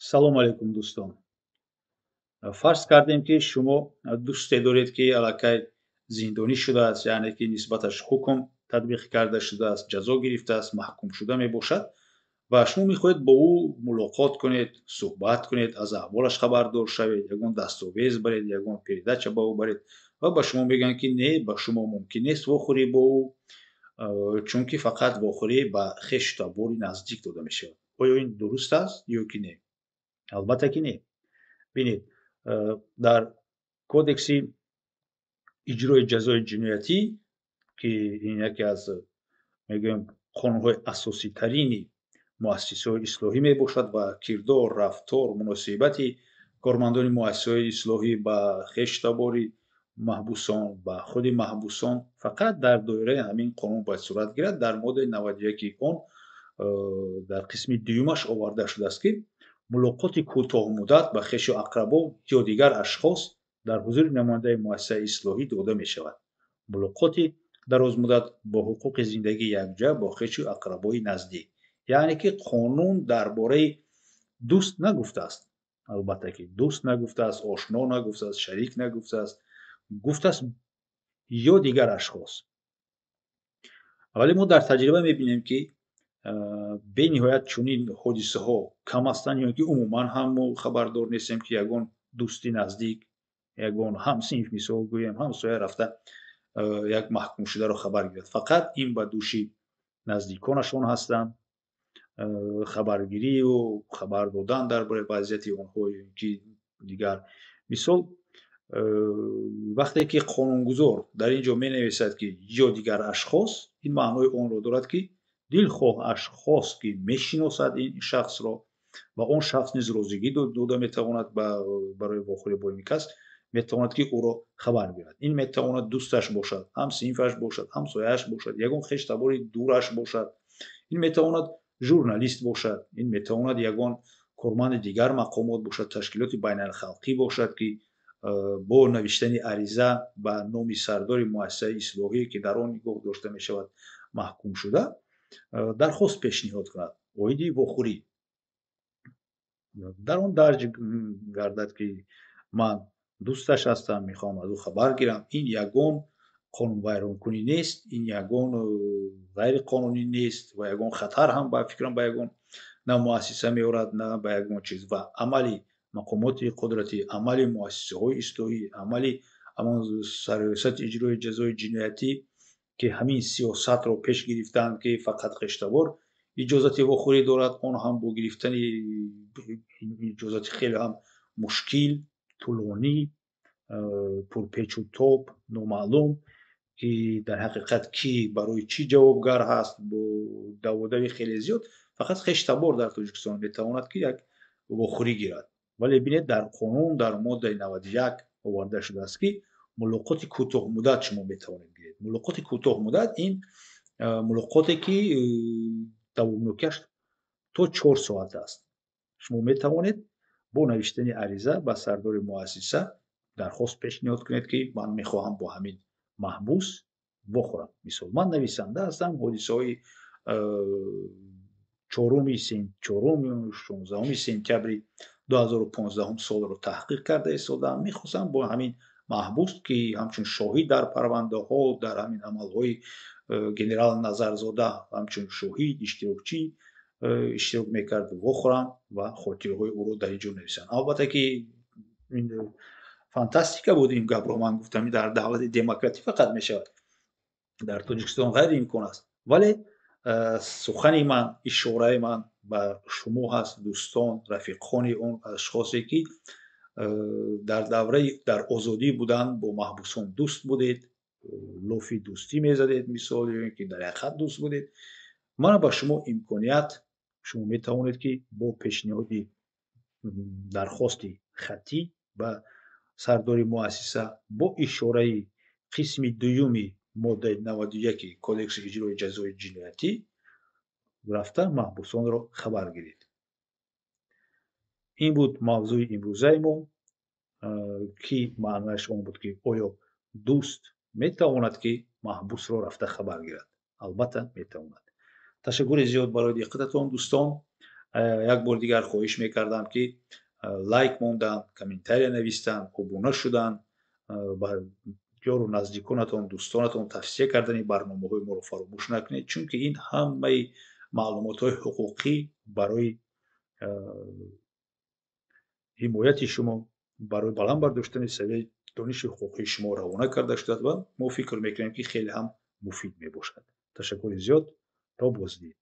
Салом алейкум, дӯстон. Фарз кардем, ки шумо дӯсте доред, ки аллакай зиндонӣ шудааст, яъне ки нисбаташ ҳукм татбиқ карда шудааст, ҷазо гирифтааст, маҳкумшуда мебошад ва шумо мехоҳед бо ӯ мулоқот кунед, суҳбат кунед, аз аҳволаш хабардор шавед, ягон дастовез баред, ягон передача ба ӯ баред ва ба шумо мегӯянд, ки не, ба шумо мумкин нест вохӯрӣ бо ӯ, чунки фақат вохӯрӣ ба хешу табори наздик дода мешавад. Оё ин дуруст аст ё ки не? Албатта ки не. Бинед, дар Кодекси иҷрои ҷазои ҷиноятӣ, ки ин яке аз, мегӯем, қонунҳои асоситарини муассисаҳои ислоҳӣ мебошад ва кирдор, рафтор, муносибати кормандони муассисаҳои ислоҳӣ ба хешу табори маҳбусон, ба худи маҳбусон фақат дар доираи ҳамин қонун бояд сурат гирад, дар моддаи 91-и он дар қисми дуюмаш оварда шудааст, ки мулоқоти кӯтоҳмуддат ба хешу ақрабо ё дигар ашхос дар ҳузури намояндаи муассисаи ислоҳӣ дода мешавад, мулоқоти дарозмуддат бо ҳуқуқи зиндагии якҷоя бо хешу ақрабои наздик. Яъне ки қонун дар бораи дӯст нагуфтааст, албатта ки дӯст нагуфтааст, ошно нагуфтааст, шарик нагуфтааст, гуфтааст ё дигар ашхос. Вале мо дар таҷриба мебинем, ки бениҳоят чунин ҳодисаҳо кам ҳастанд ё ки умуман ҳам мо хабардор нестем, ки ягон дӯсти наздик, ягон ҳамсинф, мисол гӯем, ҳамсоя рафта як маҳкумшударо хабар гирад. Фақат ин ба дӯши наздиконашон ҳастанд, хабаргирию хабар додан дар бораи вазъияти онҳо ки дигар. Мисол, вақте ки қонунгузор дар ин ҷо менависад, ки ё дигар ашхос, ин маънои онро дорад, ки дилхоҳ ашхос, ки мешиносад ин шахсро ва он шахс низ розигӣ дода метавонад барои вохӯрӣ бо ин кас, метавонад, ки ӯро хабар гирад. Ин метавонад дӯсташ бошад, ҳамсинфаш бошад, ҳамсояаш бошад, ягон хештабори дураш бошад, ин метавонад журналист бошад, ин метавонад ягон корманди дигар мақомот бошад, ташкилоти байналхалқӣ бошад, ки бо навиштани ариза ба номи сардори муассисаи ислоҳӣ, ки дар он нигоҳ дошта мешавад маҳкумшуда, дархост пешниҳод кунад оиди вохӯрӣ. Дар он дарҷ гардад, ки ман дӯсташ ҳастам, мехоҳам аз ӯ хабар гирам. Ин ягон қонунвайронкунӣ нест, ин ягон ғайриқонунӣ нест ва ягон хатар ҳам, ба фикрам, ба ягон на муассиса меорад, на ба ягон чиз. Ва амали мақомоти қудратӣ, амали муассисаҳои ислоҳӣ, амали ҳамон Сарриёсати иҷрои ҷазои ҷиноятӣ, ки ҳамин сиёсатро пеш гирифтаанд, ки фақат хештабор иҷозати вохӯрӣ дорад, он ҳам бо гирифтани иҷозати хеле ҳам мушкил, тӯлонӣ, пурпечу тоб, номаълум, ки дар ҳақиқат кӣ барои чӣ ҷавобгар ҳаст, бо даводави хеле зиёд, фақат хештабор дар Тоҷикистон метавонад, ки як вохӯрӣ гирад. Вале бинед, дар қонун дар моддаи 91 оварда шудааст, ки мулоқоти кӯтоҳмуддат шумо метавонед гиред. Мулоқоти кӯтоҳмуддат ин мулоқоте, ки давомнокиаш то 4 соат аст. Шумо метавонед бо навиштани ариза ба сардори муассиса дархост пешниҳод кунед, ки ман мехоҳам бо ҳамин маҳбус вохӯрам. Мисол, ман нависанда ҳастам, ҳодисаҳои чоруми 16 сентябри 2015-ум солро таҳқиқ карда истодаам, мехостам бо ҳамин маҳбус, ки ҳамчун шоҳид дар парвандаҳо, дар ҳамин амалҳои генерал Назарзода ҳамчун шоҳид, иштирокчӣ иштирок мекард, вохӯрам ва хотираҳои ӯро дар ин ҷо нависам. Албатта ки ин фантастика буд, ин гапро ман гуфтам, дар давлати демократӣ фақат мешавад, дар Тоҷикистон ғайриимкон аст. Вале сухани ман, ишораи ман ба шумо ҳаст, дӯстон, рафиқони он ашхосе, ки дар давраи дар озодӣ будан бо маҳбусон дӯст будед, лофи дӯстӣ мезадед, мисол, ё ин ки дар ҳақиқат дӯст будед, мана ба шумо имконият: шумо метавонед, ки бо пешниҳоди дархости хаттӣ ба сардори муассиса бо ишораи қисми дуюми моддаи 91-и Кодекси иҷрои ҷазои ҷиноятӣ рафта маҳбусонро хабар гиред. Ин буд мавзӯи имрӯзаи мо, ки маънояш он буд, ки оё дӯст метавонад, ки маҳбусро рафта хабар гирад? Албатта, метавонад. Ташаккури зиёд барои диққататон, дӯстон. Як бори дигар хоҳиш мекардам, ки лайк мондан, комментария навистан, обуна шудан, ба ёру наздиконатон, дӯстонатон тавсия кардани барномаҳои моро фаромӯш накунед, чунки ин ҳамаи маълумотҳои ҳуқуқӣ барои ҳимояти шумо, барои баланд бардоштани савияи дониши ҳуқуқии шумо равона карда шудааст ва мо фикр мекунем, ки хеле ҳам муфид мебошад. Ташаккури зиёд, то боздид.